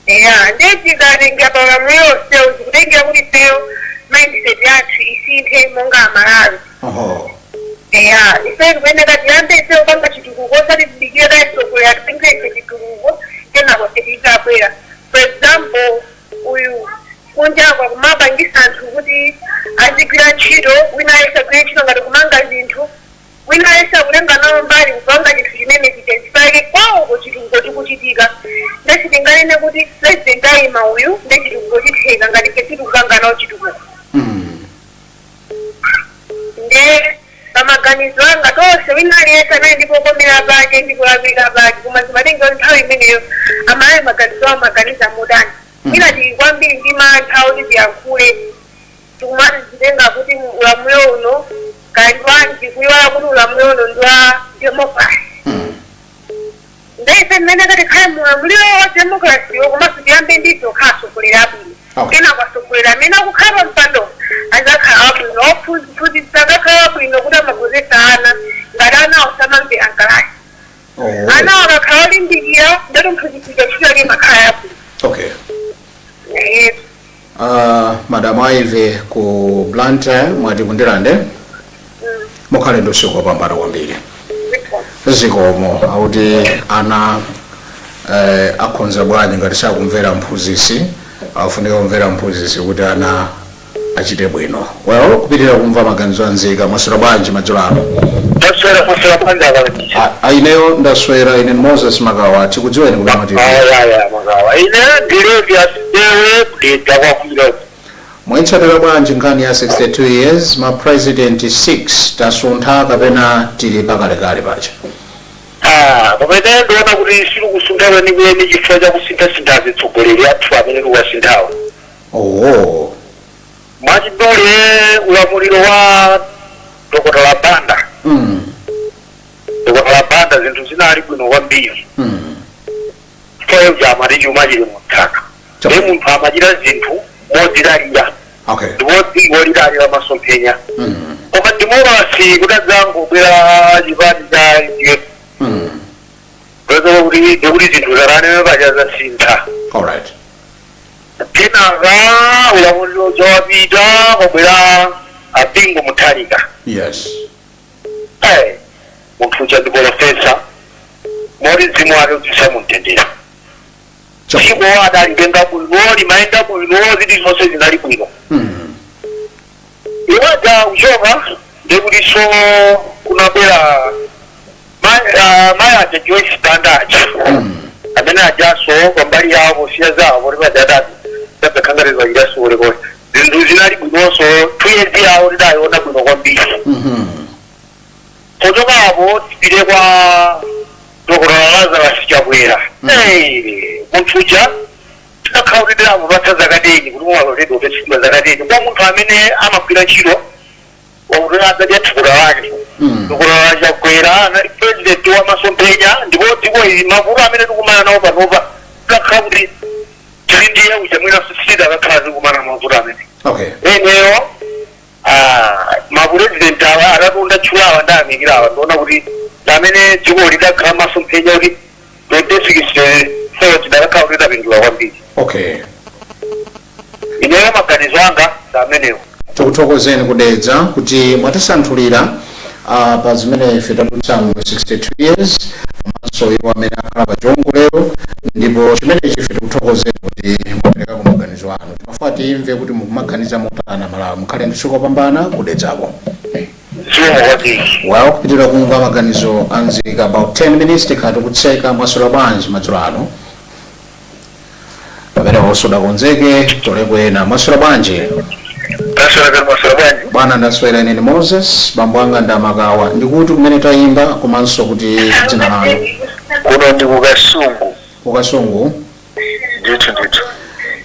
Eya, ndiye tikatenga paulamuliro onsewu, zikutengera kuti ifeyo mindset yathu isinthe monga Amalawi. Eya, ife tikuyeneka tiyambe ife kupanga chitukuko, osati tidikire kaisogolera tipangire ife chitukuko, kenako tizabwera. For example, uyu kunjakwa kumapangisa anthu kuti azigwira ntchito, wina ayese agwire ntchito ngati kumanga zinthu, wina ayese akutenga nawo mbali kupanga chinthu chimene chichachipake kwawoko, chitukuko chikuchitika. Ndesitinganene kuti president ayima uyu nde chitukuko chitheka ngati ife sitikupanga nawo chitukuko. Nde pamaganizo anga, tonse wina aliyense amene ndipo komera pake ndi kulakwika pake, koma zimatenga kuti nthawi imeneyo Amalawi maganizo awo maganiza motani. Mwina tili kwambiri ndi mantha oti tiyankhule, tikumati zitenga kuti ulamuliro uno kali bwanji, kuyiwala kuti ulamuliro uno ndi wa democracy. Ndeife mmene katikhale mulamuliro wa democracy wo, komanso tiyambe ndithu okhala atsogoleri abwino. Kenako atsogoleri amene akukhala pa mpando azakhala abwino, ophunzitsa akakhala abwino kuti amaphunzitsa ana, ngati ana osamamvera mkalasi, ana akakhala olimbikira, ndati mphunzitsidwa ntchito yake imakhala yabwino. Madam Ivy ku Blantyre, mwati kundilande, mukhale ndi usiku wopambana kwambiri. Zikomo. Akuti ana akhonza bwanji ngati sakumvera mphunzitsi? Afunika kumvera mphunzitsi kuti ana achite bwino. Well, kupitirira kumva maganizo anzika. Mwaswera bwanji madzulo ano? Taswera, mwaswera bwanji akalekisha? Ineyo ndaswera. Ine ndi Moses Makawa. Tikudziweni kuti mati? Ayaya, Makawa, ine ndilevi asidewe kudedza kwakwira. Mwayitsatira bwanji nkhani ya 62 years, ma president 6? Tasuntha kapena tili pakalekale paja? Ah, pamene ndiona kuti sitikusuntha kwenikweni chifukwa cha kusinthasintha atsogoleri athu amene tikuwasinthawa. Mwachidule, ulamuliro wa Dr. Banda, Dr. Banda, zinthu zinali bwino kwambiri. Chifukwa amati chuma chili munthaka, ndi munthu amachita zinthu modzidalira, ndipo dziko lidalira masomphenya. Koma democracy kutadzangobwera chipani cha UDF, kuti ndikuti zinthu zarane paja zasintha. Kenaka ulamuliro uja wapita, kwabwera a Bingu Mutharika. Munthu uja ndi professor, moti mzimu wake udzisa mumtendere. Dziko adalitenga bwino, limayenda bwino, zinthu zonse zinali bwino. Iwaja kuchoka, ndikutinso kunabwera mayi aja, Joyce Banda aja, amene ajaso pambali yawo posiya zawo poti pajatatu tadzakhangatizwa chitaso zinthu zinali bwinonso. 2 years yawo tidayiona bwino kwambiri. Pochoka apo tipite kwa Dr. Lazarus Chakwera. Munthu uja tidakhala kuti tidamupatsa zaka 10, kuti muwaloledwa upatsidwa zaka 10 kwa munthu amene amagwira ntchito wakuti adzadya thukuta lake. Dr. Chakwera anali president wa masomphenya, ndipo dziko ili mavuto amene tikumana nawo panopa, tidakhala kuti tili ndiye uja, mwina sitidakakhala tikumana mavuto amene eneyo. Mapurezidenti awa atatu ndatchulawa, ndayamikirawa, ndiona kuti amene dziko lidakhala masomphenya kuti 2064 tidakakhala kuti tapindula kwambiri. Ineyo maganizo anga ndi amenewo. Tikuthokozeni kudedza kuti mwatisanthulira pa zimene ife tadutsamo 62 years, komanso iwo amene akhala pa chiwongolero. Ndipo chimenechi ife tikuthokozeni kuti mwaperekako maganizo anu. Timafuna timve kuti mukumaganiza motani Malawi. Mukhale ndi tsiku lopambana kudedzako. Zikomo kwambiri. Well, kupitirira kumva maganizo anzika, about 10 minutes tikhala tikutseka. Mwaswera bwanji madzulo ano? Umenewo sudakonzeke, toleko ena. Mwaswera bwanji? Taswera kali, mwaswera bwanji? Bwana, ndaswera. Ine ni Moses, bambo anga ndamakawa. Ndikuti kumene tayimba komanso kuti dzina lanu? Kuno ndi kuKasungu. KuKasungu. Ndithu, ndithu.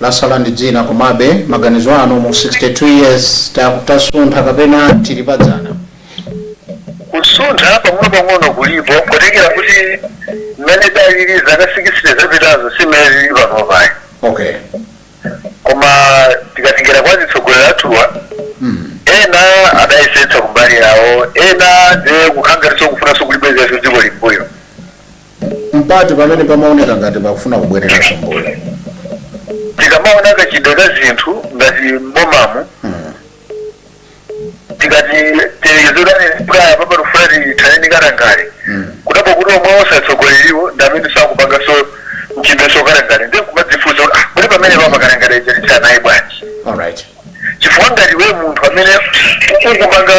Lasala ndi dzina, komabe maganizo anu mu 62 years, tasuntha kapena tili padzana? Kusuntha pang'ono pang'ono kulipo, kutengera kuti mmene dalili zaka 60 zapitazo si mmene zili panopayi. Koma tikatengera kwa zitsogoleri athuwa, ena adayesetsa kumbali yawo, ena nde kukhangatiso kufunanso kulibwezeranso dziko limbuyo. Mpati pamene pamaoneka ngati pakufuna kubwereranso mbuyo? Tikamaona kachidwe ka zinthu ngati mbomamu, tikati telekezerani kaya papa tikufuna tithaneni katangale, kudapo kuti omwe osatsogoleriwo ndi amene sakupanganso mchimbeso katangale, ndiye kumadzifunsa kuti, ah, kuti pamene papa katangale ija tithanayi bwanji? Chifukwa ngati we munthu amene ukupanga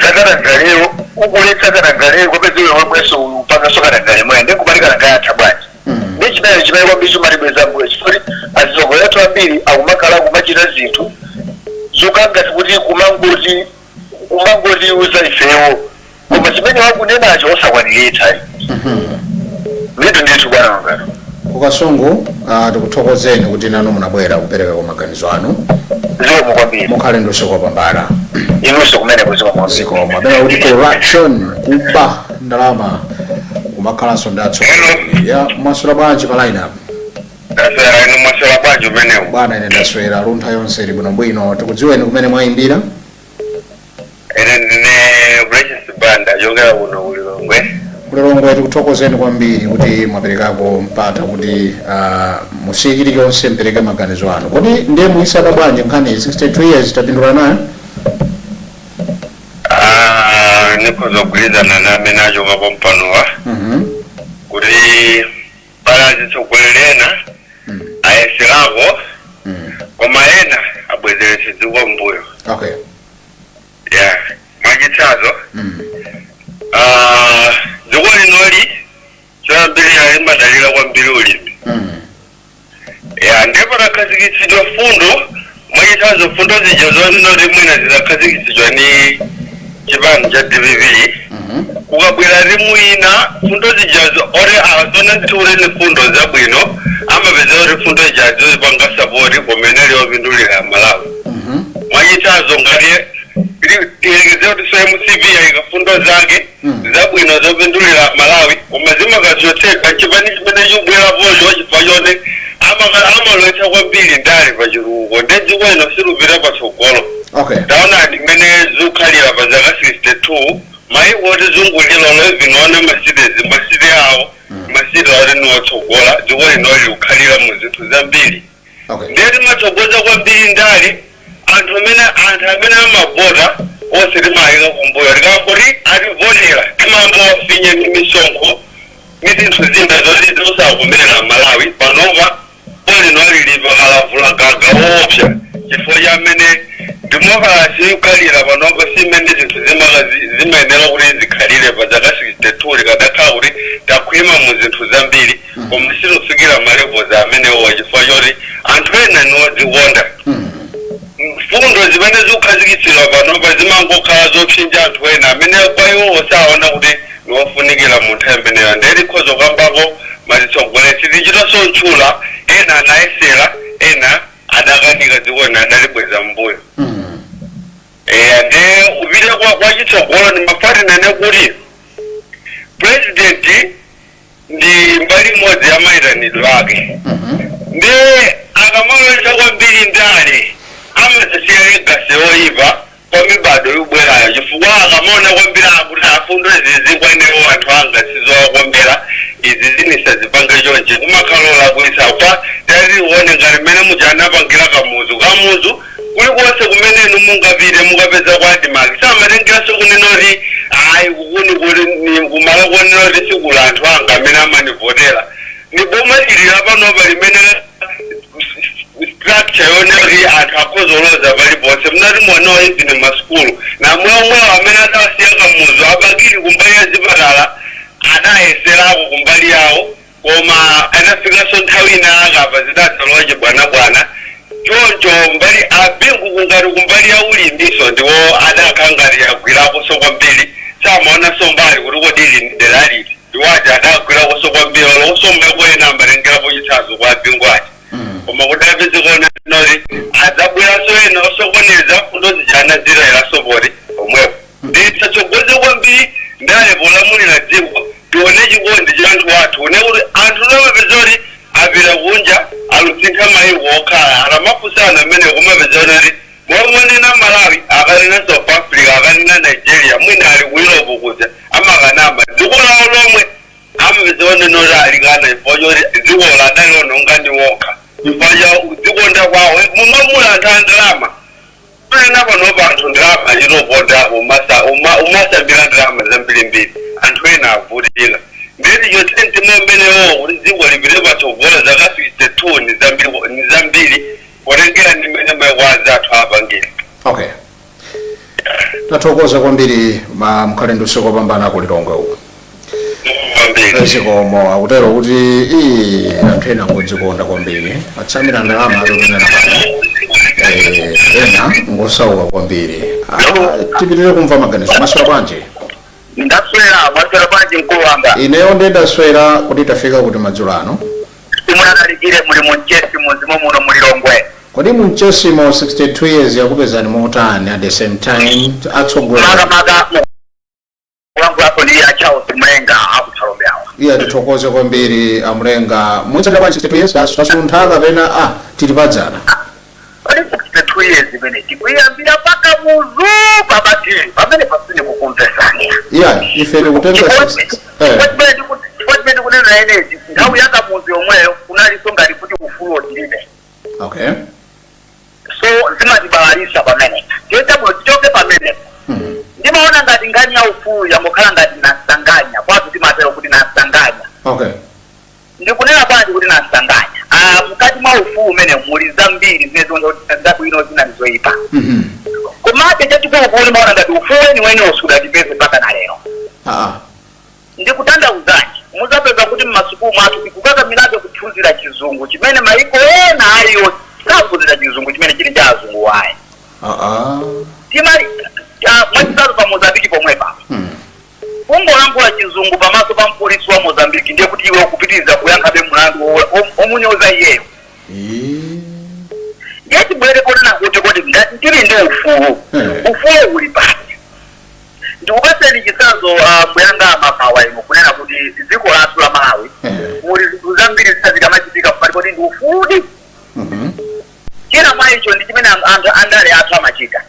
zakatangaleyo, ukuletsa katangaleyo, kwapeza iwe wemwenso upanganso katangale mweya, ndiye kumati katangale atha bwanji? Ndi chimene chimene kwambiri chimatibweza mbuyo, chifukwa atsogoleri athu ambiri akumakhala kumachita zinthu zokangati kuti kumangotiuza ifewo, koma chimene wakunenacho osakwaniritsa. Ndithu, ndithu, bwana wangano. KuKasungu, tikuthokozeni kuti nanu munabwera kupereka kwa maganizo anu. Zikomo kwambiri. Mukhale ndi usiku wopambana. Inunso kumene, zikomo kwambiri. Zikomo. Amene kuti corruption, kuba ndalama, kumakhalanso ndi atsogoleri ya. Mwaswera bwanji pa line up? Ndaswera, inu mwaswera bwanji umenewu? Bwana, ine ndaswera, Luntha yonse ili bwinobwino. Tikudziweni, kumene mwayimbira? Ine ndine Precious Banda, chokera kuno kuLilongwe. KuLilongwe. Tikuthokozeni kwambiri kuti mwaperekako mpata kuti musiye chilichonse mpereke maganizo anu. Kodi ndiye muyisaka bwanji nkhani 62 years, tapindula nayo? Ah, nikhoza kugwirizana na amene achokapo mpanowa kuti pala azitsogoleri ena ayeserako, koma ena abwezeretse dziko mbuyo. Ya, mwachitsanzo, dziko linoli choyambirira limadalira kwambiri ulimi. Ya, ndipo takhazikitsidwa fundo, mwachitsanzo fundo zija zonena mwina zidakhazikitsidwa ni chipani cha DPP, kukabwera timu ina, fundo zijazo ore azona zithiure ni fundo zabwino, amapeza kuti fundo ijazo zipanga support kumene liyopindulira Malawi. Mwachitsanzo, ngati tiyerekeze kuti so MCP yayika fundo zake zabwino zopindulira Malawi, koma zimakachotsedwa chipani chimene chikubwerapocho, chifukwa choti amalowetsa kwambiri ndale pachitukuko, ndi dziko lino silupita patsogolo. Taonani mmene zikukhalira pa zaka 62, maiko oti zungulira, even one ma cities, ma city awo, ma city oti niwotsogola, dziko lino likukhalira mu zinthu zambiri. Ndiye timatsogoza kwambiri ndale, anthu amene amavota onse timayika kumbuyo, tikangoti ativotera timambowafinya ndi misonkho ndi zinthu zina zoti zosakumera Malawi. Panova polino alilipa kalavula gaga woopsa chifukwa cha amene democracy ikukhalira panopa, si imene zinthu zimayenera kuti zikhalire. Pa zaka 62 likadakhala kuti takhwima mu zinthu zambiri, koma sitofikira ma levels amenewo chifukwa choti anthu ena niwodzikonda. Mfundo zimene zikukhazikitsidwa panopa zimangokhala zopsinja anthu ena amene kwa iwo osaona kuti niwofunikira mu nthawi imeneyo. Ndiye tikhoza kukambako mazitsogoleri, sitichitanso ntchula, ena anayesera, ena adakanika, dziko lino adalibweza mbuyo. Eya, ndiye upite kwa chitsogolo, ndimafati nene kuti president ndi mbali imodzi ya mayitanidwe ake, ndi akamalowetsa kwambiri ndale amazisiya legacy oyipa kwa mibado yobwerayo, chifukwa akamaona kwambiri akuti afundo izi zikwanewo anthu anga sizowakombera, izi zinisa zipange chonchi, kumakhalola kuisa kwa tatione ngati mmene muja anapangira Kamuzu. Kamuzu kulikonse kumene inu mungapite mukapeza kwa ADMARC, samatengeranso kunena kuti ayi, kukuni kuti ni kumalo konena kuti sikula anthu anga amene amanivotera. Ni boma lilira panopa limene structure yonena kuti anthu akhozoloza paliponse, mnati mwanawo even masukulu namwe omwewo amene adawasiya Kamuzu abakili kumbali ya zipatala adayeserako kumbali yawo. Koma anafikanso nthawi ina akapa zidadzalowa chibwanabwana. Choncho mbali abingu kungati kumbali ya ulimiso ndiwo adakhala ngati agwirakonso kwambiri, samaonanso mbali kuti kodi ili ndi dera liti. Ndiwaja adagwirakonso kwambiri, olonso maiko ena amatengerapo chitsanzo kwa abingu aja. Koma kuti apezekona noti adzabweranso ena osokoneza kundozijana zirayiraso poti pomwepo. Ndisatsogoze kwambiri ndale polamulira dziko, tione chikondi cha anthu athu, one kuti anthu namapeza kuti apita kunja alusintha mayiko okhala atamafunsana amene kumapeza kuti momwenena Malawi, akanena South Africa, akanena Nigeria, mwina ali ku Europe kuja amakanama dziko lawo lomwe amapeza onenoti alikana chifukwa choti dziko ladaliononga ndi wokha chifukwa cha kudzikonda kwawo mumamula anthu a ndalama. Ena panopa anthu ndalama chitoponda umasambira ndalama zambirimbiri, anthu ena avutika. Ndeti chonse mtima umenewo kuti dziko lipite patsogolo zaka 62 ni zambiri, ni zambiri potengera ndi mmene maiko anzathu apangira. Okay, tathokoza kwambiri, ma mkhale ndi usiku wopambana kulilongwe uku. Kwambiri. Zikomo. Akutero kuti ii anthu ena ngodzikonda kwambiri, atsamira ndalama atopenera pano, ena ngosauka kwambiri. Tipitirire kumva maganizo. Maswera bwanji? Ndaswera. Mwaswera bwanji, mkulu wanga? Ineyo ndendaswera. Kuti tafika kuti madzulo ano? Simunadalikire, muli munchesi muzimo muno mulilongwe. Kodi munchesimo 62 years yakupezani motani at the same time atsogolera? Makamaka kulankhulapo ndi a Charles Mlenga akuthalombe awa. Iya, tithokoze kwambiri amlenga. Mutsatira bwanji 62 years? Tasuntha kapena tili padzana? Kodi 62 years imene tikuyambira paka muzu pabatiri pamene pasine kukumvesani? Iya, ife tikutenga Chifukwa chimene ndikunena inechi, nthawi yakamuzu yomweyo kunalinso ngati kuti ufulu tilibe. So zimatibalalisa pamene tiyechabwino tichoke pamenepo. Ndimaona ngati nkhani ya ufulu yangokhala ngati nasanganya kwathu, timatero kuti nasanganya. Ndikunena bwanji kuti nasanganya? Mkati mwa ufulu umene muli zambiri zimene zioneka zabwino, zina ndi zoyipa. Komabe chachikulukulu ndimaona ngati ufulu weniweni usudatipeze mpaka na lero. Ndikutanthauzanji? Muzapeza kuti mmasukulu mwathu tikukakamirabe kuphunzira Chizungu chimene maiko ena ayo saphunzira Chizungu chimene chili cha azungu wayi. Timali mwachitsanzo pa Mozambiki pomwepa, kungolankhula Chizungu pamaso pa mpolisi wa Mozambiki ndiye kuti iwe ukupitiriza kuyankhabe mlandu omunyoza iyeyo. Ndiye tibwere ponena kuti kodi ngati tili ndi ufulu, ufulu uli pati? Ndikupaseni chitsanzo, mbuyanga amakawa ino kunena kuti dziko lathu la Malawi muli zinthu zambiri zina zikamachitika pali kuti ndi ufuludi. China mwa icho ndi chimene anthu andale athu amachita.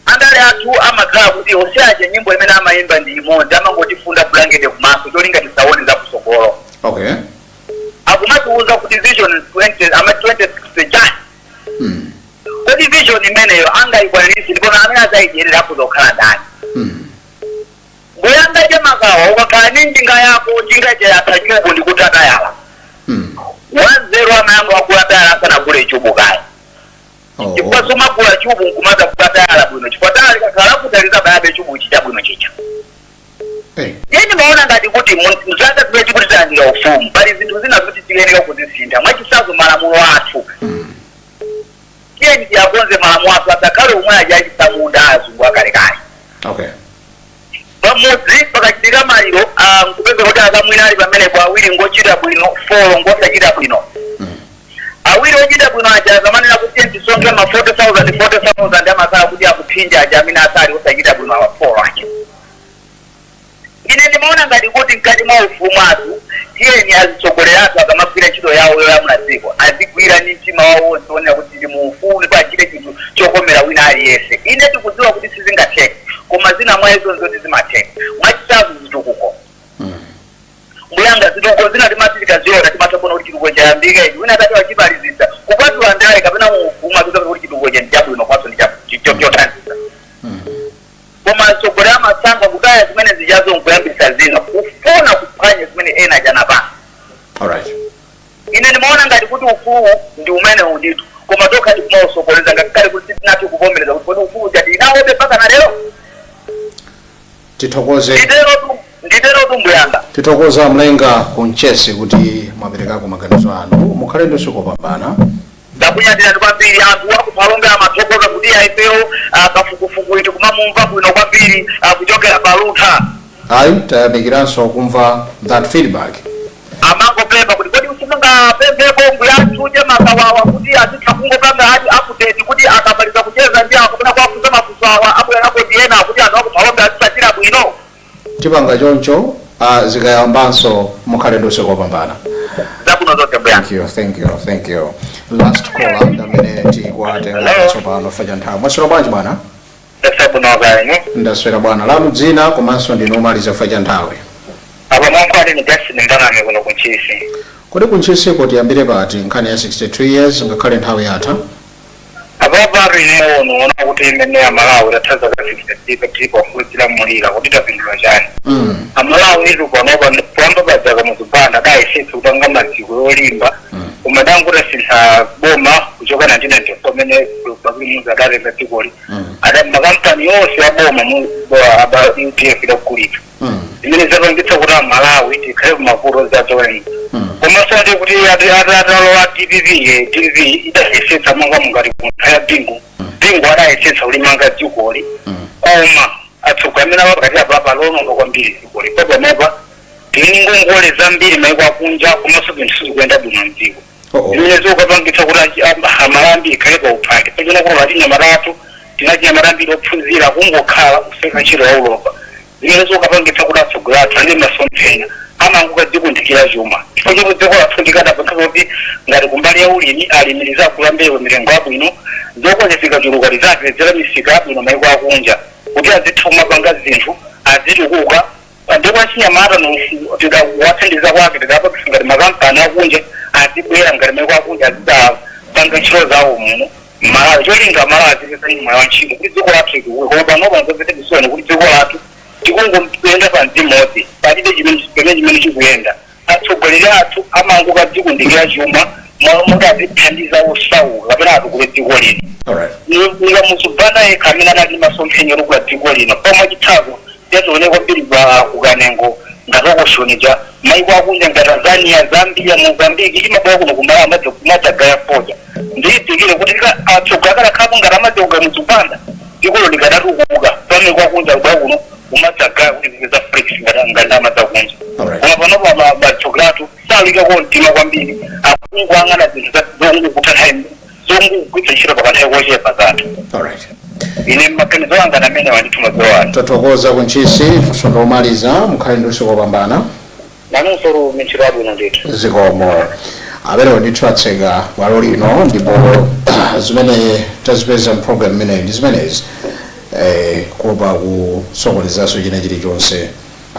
Andale athu amakhala kuti onse nyimbo imene amayimba ndi imodzi, amangotifunda bulangete kumaso cholinga tisaone zakusogolo. Akumatiuza kuti Vision 20 ama 2060 chani. Kodi vision imeneyo angayikwaniritse? Ndipo amene azayidyerera akhoza kukhala ndani? Mbuyanga chamakawa, ukakhala ndi njinga yako, njinga chayatha chubu ndikuti atayala, wanzeru amayamba wakula tayala asanagule chubu kaya. Chifukwa sumagula chubu nkumaza kula tayala bwino, chifukwa tayala likakhala lakutaliza bayabe chubu ichi chabwino chicha. Iye ndimaona ngati kuti mzaka zimene tikuti talandira ufumu, pali zinthu zina zoti tiyenera kuzisintha. Mwachitsanzo malamulo athu. Tiyeni tiyakonze malamulo athu, asakhale omwe aja achisamunda azungu akalekale. Pamudzi pakachitika maliro, nkupeza kuti akamwina ali pamenepo awiri ngochita bwino, four ngosachita bwino. Awiri ochita bwino aja akamanena kuti tisonkhe ma 40,000 40,000, amakhala kuti akuphinja aja amene asali osachita bwino awa four aja. Ine ndimaona ngati kuti mkati mwa ufumu athu, tiyeni azitsogoleri athu akamagwira ntchito yawo yolamula dziko azigwira ndi mtima wawo wonse onena kuti tili mu ufulu ndipo achite chinthu chokomera wina aliyense. Ine tikudziwa kuti sizingatheke, koma zina mwa izo nzoti zimatheka. Mwachitsanzo zitukuko. Mbuyanga, zitukuko zina timati tikaziona timatha kuona kuti chitukuko chayambika ichi, wina atati wachimalizitsa. Kupatula ndale kapena mu ufumu atiza kuti chitukuko cha ndi chabwino kwaso ndi chothandiza. Koma atsogoleri amasankha kutaya zimene zichazo nkuyambisa zina, kufuna kuphwanya zimene ena chanapanga. Ine ndimaona ngati kuti ufulu ndi umene unditu, koma tokha tikumausokoneza, ngakhale kuti sitinathe kuvomereza kuti kodi ufulu tinawobe mpaka na lero. Tithokoze. Nditerotu, nditerotu mbuyanga. Tithokoza Mlenga Kunchesi kuti mwaperekako maganizo anu. Mukhale ndi usiku wopambana. Ndakunyadirani kwambiri. Anthu akuphalombe amathokoza kuti ifeyo kafukufuku itu kumamumva bwino kwambiri kuchokera paluntha. Ayi, tayamikiranso kumva that feedback. Amangopempha kuti kodi usimungapempheko mbuyathu makawawa kuti azitha kungopanga ati update kuti akamaliza kucheza ndi awo kapena kuwafunsa mafunso awa, abwera kuti ena kuti anthu akuphalombe azitsatira bwino. Tipanga choncho zikayambanso. Mukhale ndi usiku wopambana. Zabwino zonse, mbuya. Thank you, thank you, thank you. Last caller ndamene tikuwatenga tsopano facha nthawi. Mwaswera bwanji, bwana? Ndasabwino. Ndaswera, bwana. Lanu dzina komanso ndinu omaliza facha nthawi. Apo mwankhwali ni Justin Mbaname kuno kuNtchisi. Kodi kuNtchisiko tiyambire pati nkhani ya 62 years, ngakhale nthawi yatha? Apapatu inewo nuona kuti imene Amalawi tatha zaka 63 tilipo kudzilamulira, kuti tapindula chani? Amalawi itu panopa, kuyamba padzaka muzipanda adayesetsa kupanga maziko yolimba, koma dangutasintha boma kuchoka 1994 mene Bakili Muluzi adatenga dzikoli, ada makampani yonse ya boma mu aba UDF idagulitsa, zimene zapangitsa kuti Amalawi tikhale kumavuto zadzoweni. Komanso ndi kuti atalowa DPP, DPP idayesetsa monga mungati kuntha ya Bingu. Bingu adayesetsa kulimanga dzikoli, koma atsogoleri amene apa pakati apapa alononga kwambiri dzikoli. Panopa tili ngongole zambiri maiko akunja, komanso zinthu sizikuyenda bwino mdziko, Oh. zimene zikupangitsa kuti Amalawi ikhale pa uphwake pachona kuti achinyamata, tinachinyamata ambiri ophunzira kungokhala kuseka ntchito ya ulova, zimene zikupangitsa kuti atsogoleri athu ali masomphenya amanguka dzikundikira chuma, chifukwa choti dziko lathu likadapangitsa kuti ngati kumbali ya ulimi alimi lizagula mbewu mitengo yabwino, zokonza zikachuluka lizapezera misika yabwino maiko akunja kuti azitha kumapanga zinthu, azitukuka. Ndipo achinyamata tikawathandiza kwake, tikapangisa ngati makampani akunja azibwera, ngati maiko akunja azizapanga ntchito zawo muno Malawi, cholinga Malawi azipeza mwayi wa ntchito kuti dziko lathu litukuke. Koma panopa nzomvetsa chisoni kuti dziko lathu tikungoyenda pa mdzimodzi, palibe chimene chikuyenda. Atsogoleri athu amanguka dzikundikira chuma momwe azithandiza osauka kapena atukule dziko lino. Nikamuzubanda yekha amene anali masomphenya otukula dziko lino. Pomwe chitsanzo tione kwambiri pa kukanengo ngati okushonija, maiko akunja ngati Tanzania, Zambia, Mozambiki imabwera kuno kumalawi kumadzagaya fodya. Ndiyidikire kuti atsogoleri akalakhapo ngati amadzoga muzubanda, dzikolo likadatukuka pamene akunja kubwera kuno kumadzagaya kuti zipeza forex ngati amadzakunja. Koma panopa matsogoleri athu salikako mtima kwambiri, akunguyang'ana zinthu zongukutha nthawi, zongugwiritsa ntchito pakanthawi kochepa zathu. Ine maganizo anga amene wandituma zowani. Tathokoza kuNtchisi, funso lomaliza. Mukhale ndi usiku wopambana. Nanunso ntchito yabwino ndithu. Zikomo. Amenewo ndithu atseka bwalo lino, ndipo zimene tazipeza mpulogalamu imeneyi ndi zimenezi, kuopa kusokonezanso china chilichonse.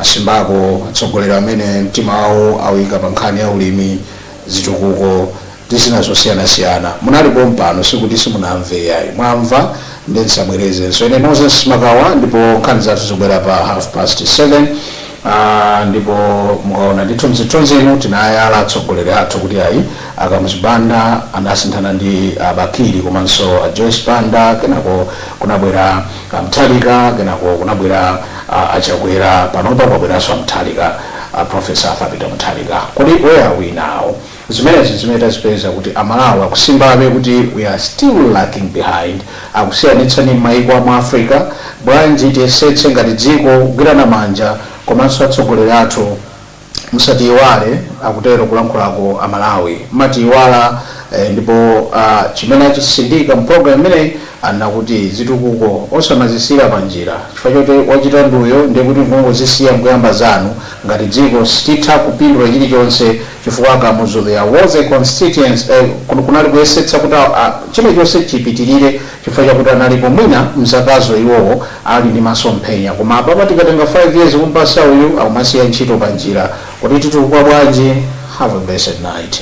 Asimbako atsogoleri amene mtima wawo awika pa nkhani ya ulimi, zitukuko ndi zina zosiyanasiyana. Munalipo mpano, sikuti simunamve yayi, mwamva, ndi nsabwerezenso. Ine Moses Makawa, ndipo nkhani zathu zikubwera pa 7:30. Ndipo mukaona ndithu mzithunzi inu, tinayala atsogoleri athu kuti ayi, akamuzibanda anasinthana ndi Abakili komanso a Joyce Banda, kenako kunabwera Amthalika, kenako kunabwera Achakwera, panopa kwabweranso Amthalika, Professor Arthur Peter Mutharika. Kodi where are we now? Zimenezi zimene tazipeza kuti Amalawi akusimbabe kuti we are still lacking behind, akusiyanitsa ndi maiko amu Africa. Bwanji tiyesetse ngati dziko kugwirana manja, komanso atsogoleri athu musatiyiwale, akutero kulankhulako Amalawi, matiyiwala. Ndipo chimene achisindika mpulogalamu imeneyi anakuti zitukuko osamazisira panjira chifukwa choti wachita nduyo, ndiye kuti mungozisiya nkuyamba zanu. Ngati dziko sititha kupindula chilichonse chifukwa Kamuzu, there was a constituency, kunali kuyesetsa kuti chilichonse chipitirire chifukwa chakuti analipo mwina mzakazo iwowo ali ndi masomphenya. Koma apapa tikatenga 5 years kumpasa uyu, akumasiya ntchito panjira, kuti titukuka bwanji? Have a blessed night.